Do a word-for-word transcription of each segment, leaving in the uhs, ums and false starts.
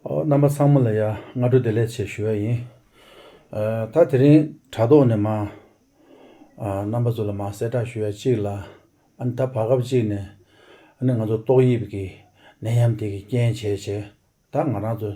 ཨོ། རྣམ་པ་ཚང་མ་ལ་ཡ་སྔ་དྲོ་བདེ་ལེགས་ཞེས་ཞུ་ཡ་ཡིན། ཨ། ད་དེ་རིང་དྲ་ཐོག་ནས་མར། ཨ། རྣམ་པ་ཚོ་ལ་མར་གསལ་བསྒྲགས་ཞུ་ཡ་གཅིག་ལ། ཨ་ནི་ད་བར་སྐབས་གཅིག་ནས་ཨ་ནི་ང་ཚོ་ཏོག་དབྱིབས་ཀྱི་ནད་ཡམས་དེ་གི་རྐྱེན་བྱས་བྱས། ད་ང་རང་ཚོ་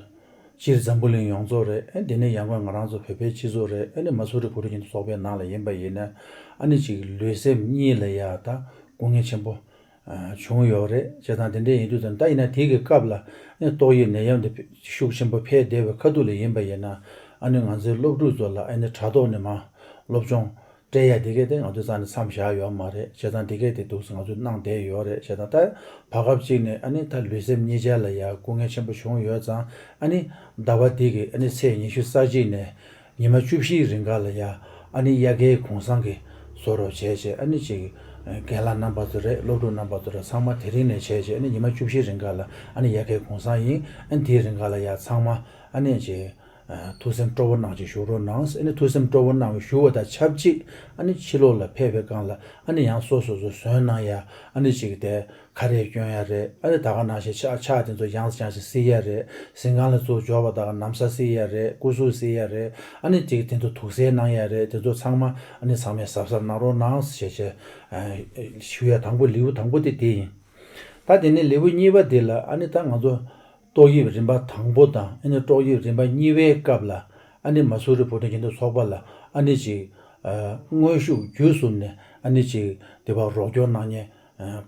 སྤྱིར་འཛམ་བུ་གླིང་ཡོངས་རྫོགས་རེད། ཨ་ནི་དེ་ནས་ཡང་སྒོས་ང་རང་ཚོ་བོད་པའི་སྤྱི་ཚོགས་རེད། ཨ་ནི་མ་སུ་རི་བོད་ཕྲུག་སྤྱི་མཐུན་ཚོགས་པའི་ནང་ལ་ཡིན་པ་ཡིན་ན། ཨ་ནི་ཅིག་ལུས་སེམས་གཉིས་ལ་ཡ་ད་སྐུ་ངལ་ཆེན་པོ་ཨ་བྱུང་ཡོད་རེད། བྱས་ཙང་དེ་འདྲ་ཡིན་དུས་ཙང་ད་ཡིན་ན་དེ་གི་སྐབས་ལ་ཨ་ནི་ཏོག་དབྱིབས་ནད་ཡམས་དེ་ཤུགས་ཆེན་པོ་འཕེལ་བསྡད་པའི་ཁ་ཐུག་ལ་ཡིན་པ་ཡིན་ན། ཨ་ནི་ང་ཚོའི་སློབ་ཕྲུག་ཚོ་ལ་ཨ་ནི་དྲ་ཐོག་ནས་མར་སློབ་སྦྱོང་སྤྲད་ཡ་དེ་གས་དེ་ང་ཚོའི་རྩ་ནས་མཚམས་བཞག་ཡོད་མ་རེད། བྱས་ཙང་དེ་གས་དེ་འདུག་སེ་ང་ཚོས་གནང་བསྡད་ཡོད་རེད། བྱས་ཙང་ད་བར་སྐབས་གཅིག་ནས་ཨ་ནི་ད་ལུས་སེམས་གཉིས་ཆ་ལ་ཡ་སྐུ་ངལ་ཆེན་པོ་བྱུང་ཡོད་ཙང་། ཨ་ནི་ཟླ་བ་འདི་གི་ཨ་ནི་ཚེས་ཉི་ཤུ་རྩ་གཅིག་ནས་ཉི་མ་བཅུ་བཞིའི་རིང་ག་ལ་ཡ་ཨ་ནི་དབྱར་ཁའི་གུང་སེང་གི་བཟོ་འདྲ་བྱས་བྱས། ཨ་ནི་ཅིག་རྒན་ལགས་རྣམ་པ་ཚོ་རེད། སློབ་ཕྲུག་རྣམ་པ་ཚོ་རེད། ཚང་མ་དེ་རིང་ནས་བྱས་བྱས་ཨ་ནི་ཉི་མ་བཅུ་བཞིའི་རིང་ག་ལ་ཨ་ནི་དབྱར་ཁའི་གུང་སེང་ཡིན། ཨ་ནི་དེའི་རིང་ག་ལ་ཡ་ཚང་མ་ཨ་ནི་ཅིག་ཨ། ཐུགས་སེམས་སྤྲོ་པོ་གནང་ཅིག་བཞུགས་རོགས་གནང་། ཨ་ནི་ཐུགས་སེམས་སྤྲོ་པོ་གནང་བཞུགས་པ་དང་ཆབས་ཅིག་ཨ་ནི་ཕྱི་ལོགས་ལ་ཕེབས་པའི་སྒང་ལ་ཨ་ནི་ཡང་སོ་སོ་སོ་ཟོན་གནང་ཡ། ཨ་ནི་ཅིག་དེ་ཁ་རས་གྱོན་ཡ་རེད། ཨ་ནི་ད་ག་ནང་བཞིན་ཕྱག་ཕྱག་དེ་ཚོ་ཡང་སེ་ཡང་སེ་བསིལ་ཡ་རེད། གཟིམ་ཁང་ལ་ཚུར་འབྱོར་བ་ད་ག་ན་བཟའ་བསིལ་ཡ་རེད། སྐུ་གཟུགས་བསིལ་ཡ་རེད། ཨ་ནི་ཅིག་དེ་ཚོ་དུག་སེལ་གནང་ཡ་རེད། དེ་ཚོ་ཚང་མ་ཨ་ནི་ཚང་མས་གཟབ་གཟབ་གནང་རོགས་གནང་ཞེས་བྱས། ཨ། ཞུ་ཡ་དང་པོ་ལེའུ་དང་པོ་དེ་དེ་ཡིན། ད་དེ་ནས་ལེའུ་གཉིས་པ་དེ་ལ་ཨ་ནི་ད་ང་ཚོ་ཏོག་དབྱིབས་རིམ་པ་དང་པོ་དང་ཨ་ནི་ཏོག་དབྱིབས་རིམ་པ་གཉིས་པའི་སྐབས་ལ་ཨ་ནི་མ་སུ་རི་བོད་ཕྲུག་སྤྱི་མཐུན་ཚོགས་པ་ལ་ཨ་ནི་ཅིག་ཨ། དངོས་ཤུགས་བརྒྱུད་གསུམ་ནས་ཨ་ནི་ཅིག་དེ་བར་རོགས་སྐྱོར་གནང་མཁན། ཨ།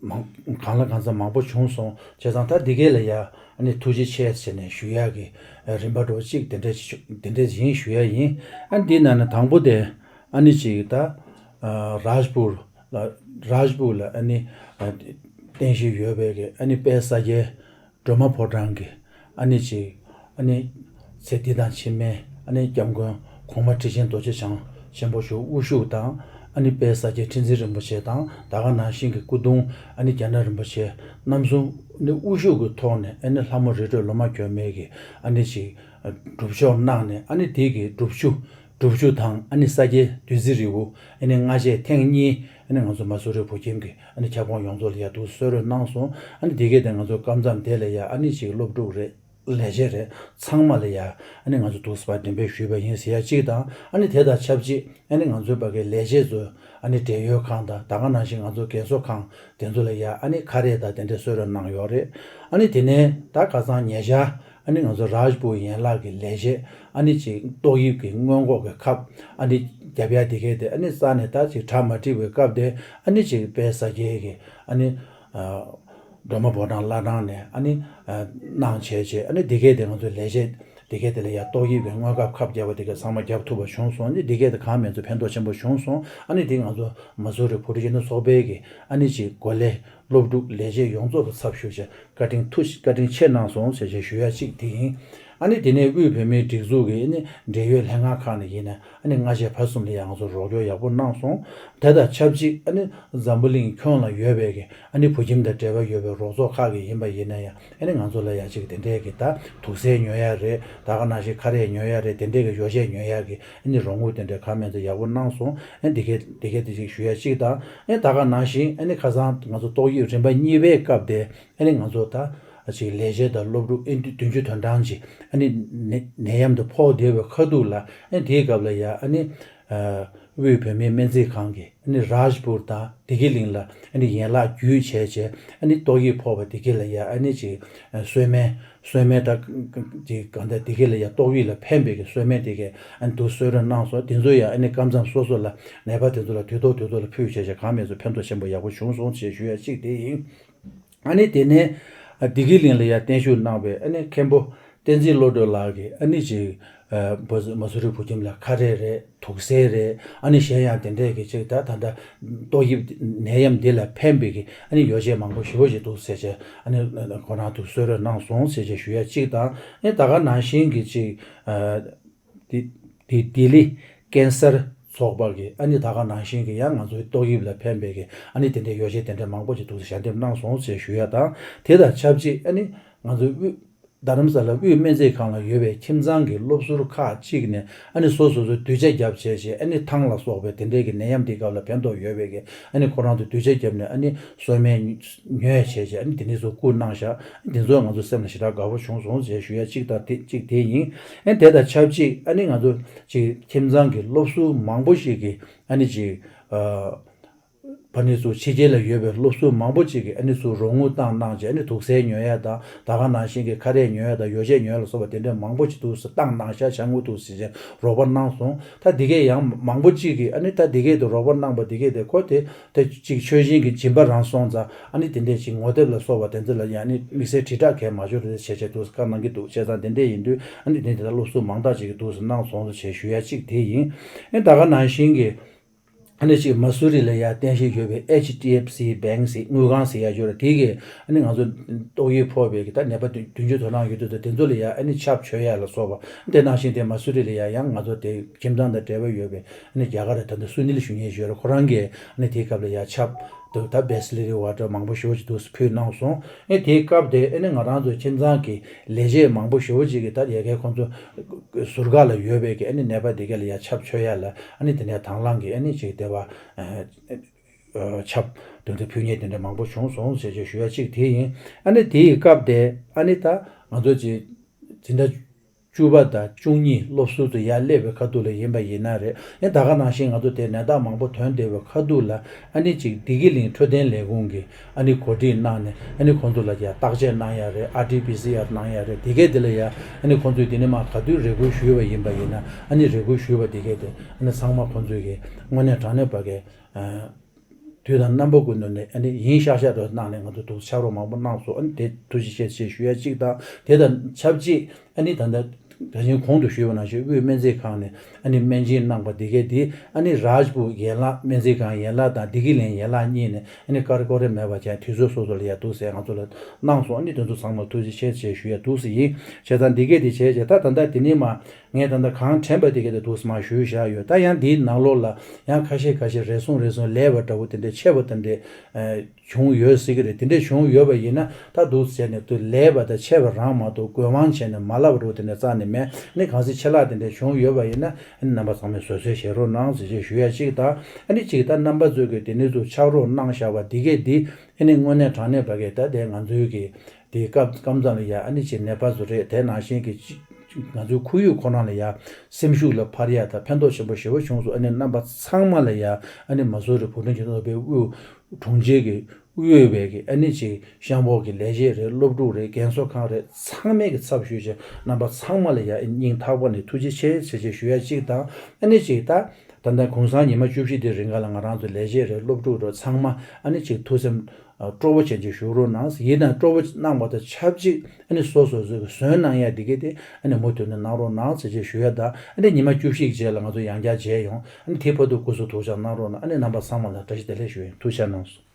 མང་། གང་ལ་གང་འཚམ་མང་པོ་བྱུང་སོང་། བྱས་ཙང་ད་འདི་གས་ལ་ཡ་ཨ་ནི་ཐུགས་རྗེ་ཆེ་ཟེར་ནས་ཞུ་ཡག་གི་རིམ་པ་འདྲ་བོ་གཅིག་དེ་འདྲ་ཞིག་དེ་འདྲ་ཡིན་ཞུ་ཡ་ཡིན། ཨ། འདི་ནང་ནས་དང་པོ་དེ་ཨ་ནི་ཅིག་ད། ཨ། རཱཇ་པུར་ལ། རཱཇ་པུར་ལ་ཨ་ནི། ཨ། རྟེན་གཞི་ཡོད་པའི་གི་ཨ་ནི་དཔལ་ས་སྐྱའི་སྒྲོལ་མ་ཕོ་བྲང་གི་ཨ་ནི་ཅིག་ཨ་ནི་ཚེ་འདི་དང་ཕྱི་མའི་ཨ་ནི་སྐྱབས་མགོན་གོང་མ་ཁྲི་ཆེན་རྡོ་རྗེ་འཆང་ཆེན་པོ་མཆོག་དབུ་བཞུགས་དང་། ཨ་ནི་དཔལ་ས་སྐྱའི་ཁྲི་འཛིན་རིན་པོ་ཆེ་དང་། ད་ག་ནང་བཞིན་གྱི་སྐུ་གདུང་ཨ་ནི་རྒྱ་ནག་རིན་པོ་ཆེ་རྣམ་གསུམ་ནི་དབུ་བཞུགས་ཀྱི་ཐོག་ནས་ཨ་ནི་ལྷ་མོ་རི་ཁྲོད་ལོ་མ་གྱོན་མའི་གི་ཨ་ནི་ཅིག་སྒྲུབ་ཆོག་གནང་ནས། ཨ་ནི་དེ་གི་སྒྲུབ་ཆུ། སྒྲུབ་ཆུ་དང་ཨ་ནི་ས་སྐྱའི་བདུད་རྩི་རི་བོ་ཨ་ནི་སྔ་རྗེས་ཐེངས་གཉིས་ཨ་ནི་ང་ཚོ་མ་སུ་རི་བོད་ཁྱིམ་གྱི་ཨ་ནི་ཁྱབ་ཁོངས་ཡོངས་རྫོགས་ལ་ཡ་འདུག་གསོལ་རས་གནང་སོང་། ཨ་ནི་དེ་གས་དེ་ང་ཚོ་སྐབས་མཚམས་དེ་ལ་ཡ་ཨ་ནི་ཅིག་སློབ་ཕྲུག་རེད། ལས་བྱེད་རེད། ཚང་མ་ལ་ཡ་ཨ་ནི་ང་ཚོ་འདུག་སེ་ཕར་འགྲེམས་སྤེལ་ཞུས་པ་ཡིན་ཟེར་ཡ་གཅིག་དང་། ཨ་ནི་དེ་དང་ཆབས་ཅིག་ཨ་ནི་ང་ཚོའི་ཕ་གིའི་ལས་བྱེད་ཚོ་ཨ་ནི་བགྲེས་ཡོལ་ཁང་དང་། ད་ག་ནང་བཞིན་ང་ཚོ་རྒན་གསོ་ཁང་དེ་ཚོ་ལ་ཡ་ཨ་ནི་ཁ་རས་དང་དེ་འདྲའི་གསོལ་རས་གནང་ཡོད་རེད། ཨ་ནི་དེ་ནས་ད་ཁ་སང་ཉེ་ཆར་ཨ་ནི་ང་ཚོ་རཱཇ་པུར་ཡན་ལག་གི་ལས་བྱེད་ཨ་ནི་ཅིག་ཏོག་དབྱིབས་ཀྱི་སྔོན་འགོག་གི་ཁབ་ཨ་ནི་རྒྱབ་ཡ་དེ་གས་དེ་ཨ་ནི་རྩ་ནས་ད་ཅིག་གྲ་མ་འགྲིག་པའི་སྐབས་དེ་ཨ་ནི་ཅིག་དཔལ་ས་སྐྱའི་གི་ཨ་ནི། ཨ། སྒྲོལ་མ་ཕོ་བྲང་བླ་བྲང་ནས་ཨ་ནི། ཨ། གནང་བྱས་བྱས། ཨ་ནི་དེ་གས་དེ་ང་ཚོའི་ལས་བྱེད་དེ་གས་དེ་ལ་ཡ་ཏོག་དབྱིབས་ཀྱི་སྔོན་འགོག་ཁབ་བརྒྱབ་པ་དེ་གས་ཚང་མ་བརྒྱབ་ཐུབ་པ་བྱུང་སོང་། ཨ་ནི་དེ་གས་དེ་གང་མེད་ཚོ་ཕན་ཐོགས་ཆེན་པོ་བྱུང་སོང་། ཨ་ནི་དེ་ང་ཚོ་མ་སུ་རི་བོད་ཕྲུག་སྤྱི་མཐུན་ཚོགས་པའི་གི་ཨ་ནི་ཅིག་འགོ་ལས་སློབ་ཕྲུག་ལས་བྱེད་ཡོངས་རྫོགས་ཀྱི་ཚབ་ཞུས་བྱས་བཀའ་དྲིན་ཐུགས་བཀའ་དྲིན་ཆེ་གནང་སོང་ཟེར་བྱས་ཞུ་ཡ་གཅིག་དེ་ཡིན། ཨ་ནི་དེ་ནས་དབུས་བོད་མིའི་སྒྲིག་འཛུགས་ཀྱི་ཨ་ནི་འབྲེལ་ཡོད་ལྷན་ཁང་ཁག་ནས་ཡིན་ན་ཨ་ནི་སྔ་རྗེས་བར་གསུམ་ལ་ཡང་ང་ཚོ་རོགས་སྐྱོར་ཡག་པོ་གནང་སོང་། དེ་དང་ཆབས་ཅིག་ཨ་ནི་འཛམ་བུ་གླིང་ཁྱོན་ལ་ཡོད་པའི་གི་ཨ་ནི་བོད་ཁྱིམ་དང་འབྲེལ་བ་ཡོད་པའི་རོགས་ཚོགས་ཁག་གི་ཡིན་པ་ཡིན་ན་ཡང་ཨ་ནི་ང་ཚོ་ལ་ཡ་གཅིག་དེ་འདྲའི་གི་ད་དུག་སེལ་ཉོ་ཡ་རེད། ད་ག་ནང་བཞིན་ཁ་རས་ཉོ་ཡ་རེད། དེ་འདྲའི་གི་ཡོ་བྱད་ཉོ་ཡ་གི་ཨ་ནི་རོགས་དངུལ་དེ་འདྲའི་ཁག་མེད་ཚོ་ཡག་པོ་གནང་སོང་། ཨ་ནི་དེ་གས་དེ་གས་དེ་ཅིག་ཞུ་ཡ་གཅིག་དང་། ཨ་ནི་ད་ག་ནང་བཞིན་ཨ་ནི་ཁ་སང་ང་ཚོ་ཏོག་དབྱིབས་རིམ་པ་གཉིས་པའི་སྐབས་དེ། ཨ་ནི་ང་ཚོ་ད་ཅིག་ལས་བྱེད་དང་སློབ་ཕྲུག་ཨ་ནི་བདུན་ཅུ་དོན་གྲངས་ཅིག་ཨ་ནི་ནད་ནད་ཡམས་དེ་ཕོག་བསྡད་པའི་ཁ་ཐུག་ལ། ཨ་ནི་དེའི་སྐབས་ལ་ཡ་ཨ་ནི་ཨ་དབུས་བོད་མིའི་སྨན་རྩིས་ཁང་གི་ཨ་ནི་རཱཇ་པུར་དང་བདེ་སྐྱིད་གླིང་ལ་ཨ་ནི་ཡན་ལག་བརྒྱུད་བྱས་བྱས། ཨ་ནི་ཏོག་དབྱིབས་ཕོག་པ་དེ་གས་ལ་ཡ་ཨ་ནི་ཅིག་ཨ་གསོལ་སྨན་གསོལ་སྨན་ད་ཅིག་གང་ལྟར་དེ་གས་ལ་ཡ་ཏོག་དབྱིབས་ལ་ཕན་པའི་གི་གསོལ་སྨན་དེ་གས་ཨ་ནི་འདུག་གསོལ་རས་གནང་སོང་། དེ་ཚོ་ཡ་ཨ་ནི་སྐབས་མཚམས་སོ་སོ་ལ་ནད་པ་དེ་ཚོ་ལ་དུས་ཐོག་དུས་ཐོག་ལ་ཕུལ་བྱས་བྱས་གང་མེད་ཚོ་ཕན་ཐོགས་ཆེན་པོ་ཡག་པོ་བྱུང་སོང་ཞེས་ཞུ་ཡ་གཅིག་དེ་ཡིན། ཨ་ནི་དེ་ནས་ཨ་བདེ་སྐྱིད་གླིང་ལ་ཡ་བརྟན་བཞུགས་གནང་བའི་ཨ་ནི་མཁན་པོ་བསྟན་འཛིན་བློ་གྲོས་ལགས་ཀྱིས་ཨ་ནི་ཅིག་ཨ་བ་མ་སུ་རི་བོད་ཁྱིམ་ལ་ཁ་རས་རེད། དུག་སེལ་རེད། ཨ་ནི་གཞན་ཡང་དེ་འདྲས་ཀྱི་ཅིག་ད་ད་ལྟ་ཏོག་དབྱིབས་ནད་ཡམས་འདི་ལ་ཕན་པའི་གི་ཨ་ནི་ཡོ་བྱད་མང་པོ་ཞེ་པོ་ཅིག་འདུག་ཟེར་བྱས། ཨ་ནི་ཁོ་རང་ཚོ་གསོལ་རས་གནང་སོང་ཟེར་བྱས་ཞུ་ཡ་གཅིག་དང་། ཨ་ནི་ད་ག་ནང་བཞིན་གྱི་ཅིག་ཨ། དེ་དེ་ལྡི་ལི་ཀན་སར་ཚོགས་པ་གི་ཨ་ནི་ད་ག་ནང་བཞིན་གྱི་ཡང་ང་ཚོའི་ཏོག་དབྱིབས་ལ་ཕན་པའི་གི་ཨ་ནི་དེ་འདྲའི་ཡོ་བྱད་དེ་འདྲ་མང་པོ་ཅིག་འདུག་ཞལ་འདེབས་གནང་སོང་ཞེས་ཞུ་ཡ་དང་། དེ་དང་ཆབས་ཅིག་ཨ་ནི་ང་ཚོའི་དབུས་ རྡ་རམ་ས་ལ་དབུས་སྨན་རྩིས་ཁང་ལ་ཡོད་པའི་ཁྱིམ་ཚང་གི་སློབ་ཟུར་ཁག་ཅིག་ནས་ཨ་ནི་སོ་སོ་སོ་སྡུད་ཆ་བརྒྱབ་བྱས་བྱས་ཨ་ནི་ཐང་ལ་སོགས་པའི་དེ་འདྲའི་གི་ནད་ཡམས་དེའི་སྐབས་ལ་ཕན་ཐོགས་ཡོད་པའི་གི་ཨ་ནི་ཁོ་རང་ཚོ་སྡུད་ཆ་བརྒྱབ་ནས་ཨ་ནི་གསོལ་སྨན་ཉོས་བྱས་བྱས་ཨ་ནི་དེ་འདྲའི་ཚོ་བསྐུར་གནང་ཤག་དེ་ཚོ་ང་ཚོ་སེམས་ལ་ཞེ་དྲག་དགའ་པོ་བྱུང་སོང་ཞེས་ཞུ་ཡ་གཅིག་དང་དེ་གཅིག་དེ་ཡིན། ཨ་ནི་དེ་དང་ཆབས་ཅིག་ཨ་ནི་ང་ཚོ་ཅིག་ཁྱིམ་ཚང་གི་སློབ་ཟུར་མང་པོ་ཞིག་གིས་ཨ་ནི་ཅིག་ཨ། ཕ་ནི་ཚོ་ཕྱི་རྒྱལ་ལ་ཡོད་པའི་སློབ་ཟུར་མང་པོ་ཅིག་གིས་ཨ་ནི་ཚུར་རོགས་དངུལ་བཏང་གནང་བྱས་ཨ་ནི་དུག་སེལ་ཉོ་ཡ་དང་ད་ག་ནང་བཞིན་གྱི་ཁ་རས་ཉོ་ཡ་དང་ཡོ་བྱད་ཉོ་ཡ་ལ་སོགས་པ་དེ་འདྲའི་མང་པོ་ཅིག་འདུག་སེ་བཏང་གནང་ཤག་ཞྭ་དངུལ་འདུག་སེ་བྱས་རོགས་པ་གནང་སོང་། ད་འདི་གས་ཡང་མང་པོ་ཅིག་གིས་ཨ་ནི་ད་འདི་གས་དེ་རོགས་པ་གནང་པ་འདི་གས་དེ་ཁོ་དེ་ད་ཅིག་ཆོས་བཞིན་གྱི་སྦྱིན་པ་རང་སོང་ཙང་ཨ་ནི་དེ་འདྲས་ཅིག་ངོ་དེབ་ལ་སོགས་པ་དེ་ཚོ་ལ་ཡང་ཨ་ནི་དམིགས་བསལ་དྲིལ་བསྒྲགས་གས་མ་འབྱོར་རེད་བྱས་བྱས་འདུག་སེ་བཀའ་གནང་གི་འདུག་བྱས་ཙང་དེ་འདྲས་ཡིན་དུས་ཨ་ནི་དེ་འདྲས་ད་སློབ་ཟུར་མང་དག་ཅིག་གིས་འདུག་སེ་གནང་སོང་ཟེར་བྱས་ཞུ་ཡ་གཅིག་དེ་ཡིན། ཨ་ནི་ད་ག་ནང་བཞིན་གྱི། ཨ་ནི་ཅིག་མ་སུ་རི་ལ་ཡ་རྟེན་གཞི་ཡོད་པའི་ཨེཆ་ཌི་ཨེཕ་སི་བེང་ཟེར་དངུལ་ཁང་ཟེར་ཡ་ཡོད་རེད། དེ་གིས་ཨ་ནི་ང་ཚོ་ཏོག་དབྱིབས་ཕོག་པའི་གི་ད་ནད་པ་བདུན་བདུན་ཅུ་དོན་གྲངས་ཡོད་དུས་ད་དེ་ཚོ་ལ་ཡ་ཨ་ནི་ཆབ་མཆོད་ཡ་ལ་སོགས་པ་དེ་ནང་བཞིན་དེ་མ་སུ་རི་ལ་ཡ་ཡང་ང་ཚོ་དེ་ཁྱིམ་ཚང་དང་འབྲེལ་བ་ཡོད་པའི་ཨ་ནི་རྒྱ་གར་ད་ལྟ་སུ་ནིལ་ཞུ་མཁན་ཞིག་ཡོད་རེད། ཁོ་རང་གིས་ཨ་ནི་དེའི་སྐབས་ལ་ཡ་ཆབ་དུ་ད་བེ་སི་ལེ་རི་ཝ་ཊར་མང་པོ་ཞེ་པོ་ཅིག་འདུག་སེ་ཕུལ་གནང་སོང་། ཨ་ནི་དེའི་སྐབས་དེ་ཨ་ནི་ང་རང་ཚོ་ཁྱིམ་ཚང་གི་ལས་བྱེད་མང་པོ་ཞེ་པོ་ཅིག་གིས་ད་ཡ་གའི་ཁོང་ཚོ་ཟུར་བཀག་ལ་ཡོད་པའི་གི་ཨ་ནི་ནད་པ་དེ་ག་ལ་ཡ་ཆབ་མཆོད་ཡ་ལ་ཨ་ནི་དེ་ནས་དང་བླངས་ཀྱི་ཨ་ནི་ཅིག་དེ་བ་ཆབ་དེ་ཚོ་ཕུལ་མཁན་དེ་འདྲ་མང་པོ་བྱུང་སོང་ཞེས་ཞུ་ཡ་གཅིག་དེ་ཡིན། ཨ་ནི་དེའི་སྐབས་དེ་ཨ་ནི་ད་ང་ཚོ་ཅིག་འཛིན་གྲྭ་བཅུ་པ་དང་བཅུ་གཉིས་སློབ་ཟུར་དུ་ཡར་སླེབས་པའི་ཁ་ཐུག་ལ་ཡིན་པ་ཡིན་ན་རེད། ཨ་ནི་ད་ག་ནང་བཞིན་ང་ཚོ་དེ་ནད་རྟགས་མང་པོ་ཐོན་བསྡད་པའི་ཁ་ཐུག་ལ་ཨ་ནི་ཅིག་བདེ་སྐྱིད་གླིང་འཕྲོད་བསྟེན་ལས་ཁུངས་ཀྱི་ཨ་ནི་གོ་སྒྲིག་གནང་ནས་ཨ་ནི་ཁོང་ཚོ་ལ་ཡ་བརྟག་དཔྱད་གནང་ཡ་རེད། ཨར་ཊི་པི་སི་ཨར་གནང་ཡ་རེད། དེ་གས་དེ་ལ་ཡ་ཨ་ནི་ཁོང་ཚོས་དེ་ནས་མར་ག་དུས་རེ་སྐུལ་ཞུས་པ་ཡིན་པ་ཡིན་ན་ཨ་ནི་རེ་སྐུལ་ཞུས་པ་དེ་གས་དེ་ཨ་ནི་ཚང་མ་ཁོང་ཚོས་ཀྱི་དངོས་གནས་དྲང་གནས་པ་གས་དུས་དང་རྣམ་པ་ཀུན་ཏུ་ནས་ཨ་ནི་ཡིན་ཤག་ཤག་རོགས་གནང་ནས་ང་ཚོ་འདུག་ཕྱག་རོགས་མང་པོ་གནང་སོང་། ཨ་ནི་དེ་ཐུགས་རྗེ་ཆེ་ཞེས་ཞུ་ཡ་གཅིག་དང་དེ་དང་ཆབས་ཅིག་ཨ་ནི་ད་ལྟ་ད་གིན་གོང་དུ་ཞུས་པ་ནང་བཞིན་དབུས་སྨན་རྩིས་ཁང་ནས་ཨ་ནི་སྨན་སྦྱིན་གནང་པ་འདི་གས་འདི་ཨ་ནི་རཱཇ་པུར་ཡན་ལག་སྨན་རྩིས་ཁང་ཡན་ལག་དང་བདེ་སྐྱིད་གླིང་ཡན་ལག་གཉིས་ནས་ཨ་ནི་ཀ་རེ་ཀོ་རེ་མེད་པ་བྱས་དུས་ཚོད་སོ་སོ་ལ་ཡ་འདུག་ཟེར་ང་ཚོ་ལ་གནང་སོང་། ཨ་ནི་དེ་ཚོ་ཚང་མ་ཐུགས་རྗེ་ཆེ་ཞེས་ཞུ་ཡ་འདུག་ཟེར་ཡིན། བྱས་ཙང་འདི་གས་འདི་བྱས་བྱས་ད་ད་ལྟ་དེ་ནས་མ་ངས་ད་ལྟ་གང་དྲན་པ་དེ་གས་དེ་འདུག་སེ་མར་ཞུས་བཞག་ཡོད། ད་ཡང་འདིའི་ནང་ལོགས་ལ་ཡང་ཁ་ཤས་ཁ་ཤས་རེ་ཟུང་རེ་ཟུང་ལས་པ་འདྲ་བོ་དེ་འདྲས་ཆད་པ་དེ་འདྲས་བྱུང་ཡོད་སྲིད་ཀྱི་རེད། དེ་འདྲས་བྱུང་ཡོད་པ་ཡིན་ན་ད་འདུག་སེ་བྱས་ནས་དུ་ལས་པ་དང་ཆད་པ་རང་མ་གཏོགས་དགོས་མང་བྱས་ནས་མ་ལབ་པ་འདྲ་བོ་དེ་འདྲས་རྩ་ནས་མེད། ཨ་ནི་གང་ཟེར་ཆད་ལྷག་དེ་འདྲས་བྱུང་ཡོད་པ་ཡིན་ན་ཨ་ནི་རྣམ་པ་ཚང་མས་བཟོད་གསོལ་བཞེས་རོགས་གནང་ཟེར་ཅེས་ཞུ་ཡ་གཅིག་དང་། ཨ་ནི་གཅིག་ད་རྣམ་པ་ཚོས་ཀྱི་དེ་ནས་ཚུར་ཕྱག་རོགས་གནང་བཞག་པ་འདི་གས་འདི་ཨ་ནི་དངོས་གནས་དྲང་གནས་པ་གས་ད་དེ་ང་ཚོའི་གི་དེའི་སྐབས་སྐབས་མཚམས་ལ་ཡ་ཨ་ནི་ཅིག་ནད་པ་ཚོ་རེད། དེ་ནང་བཞིན་གྱི་ཅིག་ང་ཚོའི་ཁོར་ཡུག་ཁོ་རང་ལ་ཡ་སེམས་ཤུགས་ལ་འཕར་ཡ་དང་ཕན་ཐོགས་ཆེན་པོ་ཞེ་པོ་བྱུང་སོང་། ཨ་ནི་རྣམ་པ་ཚང་མ་ལ་ཡ་ཨ་ནི་མ་སུ་རི་བུ་ཁྲིད་ཀྱི་ནོར་བུའི་དབུས་གྲོང་ཁྱེར་གྱི་དབུས་པའི་གི་ཨ་ནི་ཅིག་ཤང་པོ་གི་ལས་བྱེད་རེད། སློབ་ཕྲུག་རེད། རྒན་གསོ་ཁང་རེད། ཚང་མས་གི་ཚབ་ཞུས་བྱས་རྣམ་པ་ཚང་མ་ལ་ཡ་སྙིང་ཐག་པ་ནས་ཐུགས་རྗེ་ཆེ་ཟེར་ཅེས་ཞུ་ཡ་གཅིག་དང་། ཨ་ནི་ཅིག་ད་ད་ལྟ་གུང་སེང་ཉི་མ་བཅུ་བཞི་དེ་རིང་ག་ལ་ང་རང་ཚོ་ལས་བྱེད་རེད། སློབ་ཕྲུག་རེད། ཚང་མ་ཨ་ནི་ཅིག་ཐུགས་སེམས་སྤྲོ་པོ་བྱས་ཅིག་བཞུགས་རོགས་གནང་། ཡིན་ན་སྤྲོ་པོ་གནང་བ་དང་ཆབས་ཅིག་ཨ་ནི་སོ་སོ་སོ་གི་ཟོན་གནང་ཡ་འདི་གས་དེ་ཨ་ནི་མུ་མཐུད་ནས་གནང་རོགས་གནང་ཟེར་ཅེས་ཞུ་ཡ་དང་། ཨ་ནི་ཉི་མ་བཅུ་བཞི་གི་རྗེས་ལ་ང་ཚོ་ཡང་བསྐྱར་མཇལ་ཡོང་། ཨ་ནི་དེ་བར་དུ་སྐུ་གཟུགས་ཐུགས་ཅག་གནང་རོགས་གནང་། ཨ་ནི་རྣམ་པ་ཚང་མ་ལ་བཀྲ་ཤིས་བདེ་ལེགས་ཞུ་ཡིན། ཐུགས་རྗེ་གནང་སོང་།